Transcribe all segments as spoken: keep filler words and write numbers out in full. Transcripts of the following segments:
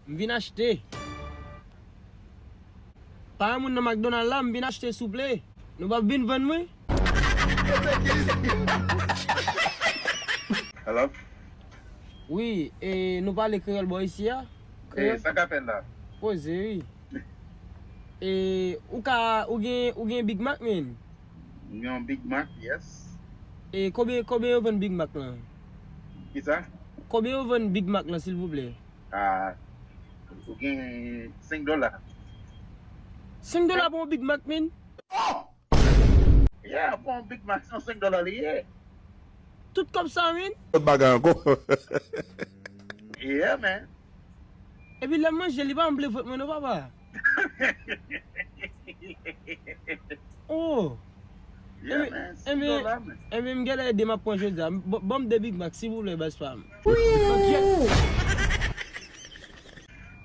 M vin achte. Pa gen moun nan McDonald la, m vin achte souple. Nou p ap vin vann mwen? Hello? Wi, e nou pale kreyòl bò isi a? E sa k ap fèt la? Poze, wi. E ou ka, ou gen, ou gen Big Mac, men? M gen yon Big Mac, yes. E konbyen, konbyen yo vann Big Mac lan? Kisa? Konbyen yo vann Big Mac lan, silvouplè? Ah, ou gen senk dola. Senk dola pou yon Big Mac, men? Yeah, pou yon Big Mac, se senk dola li ye. Tout kòb sa, men? Lòt bagay ankò. Yeah, man. Epi lè m manje, li pa anble vant mwen, non, papa. Oh. Yeah, man. Senk dola, man. Ebyen, m genlè ede m ap pran jodi a. Ban m de Big Mac, silvouplè, baz pa m.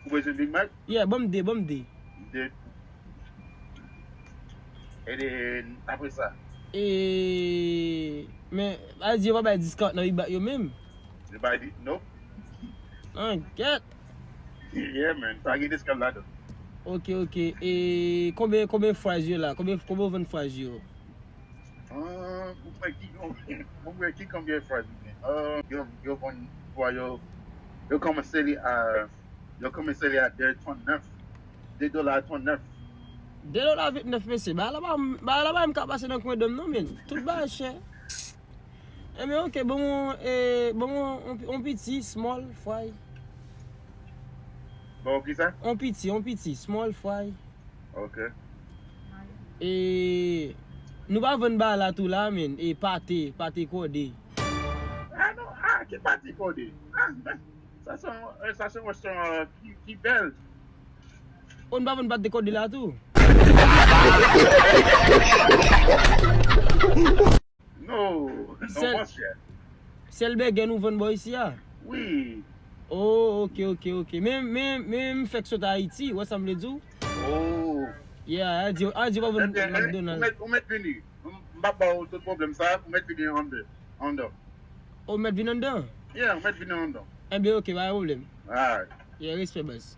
Ou bezwen Big Mac? Yeah, ban m de, ban m de. De. E de, apre sa? E, men, a di yo pa bay discount nan Big Mac yo menm? Yo bay di, nope. An, gèt. Yeah, man. Pa gen discount ladan. Ok, ok. E konbyen, konbyen fries yo la? Konbyen, konbyen ou vann fries yo? Ah, ou kwè ki, ou kwè ki konbyen fries ou gen? Ah, yo, yo vann fwa yo, yo kòmanse li a, yo kòmanse li a de trannèf. De dola trannèf. De dola ventnèf, mesye. Bagay la pa, bagay la pa menm ka pase nan kwen dòm non, men. Tout bagay chè. Ebyen, ok, ban mwen, e, ban mwen yon, yon piti, small fry. Bon, kisa? Yon piti, yon piti, small fry. Ok. E nou pa vann bagay la tou la, men. E pate, pate kòde. Ah non, ah, ki pate kòde? Ah, sa se yon, sa se yon restoran ki, ki bèl. Ou n pa vann pate kòde la tou? No, non, monchè. Sèl bègè nou vann bò isi a? Wi. Oh, ok, ok, ok. Men, men, men m fèk sot Ayiti, wè sa m vle di w? Oh. Yeah, a di, a di pa vann Ebyen, ou McDonald. mèt, ou mèt vini. M, m p ap ba w tout pwoblèm sa, ou mèt vini anndan. Anndan. Ou mèt vin anndan? Yeah, ou mèt vini anndan. Ebyen, ok, pa gen pwoblèm. Alright. Yeah, respè, baz.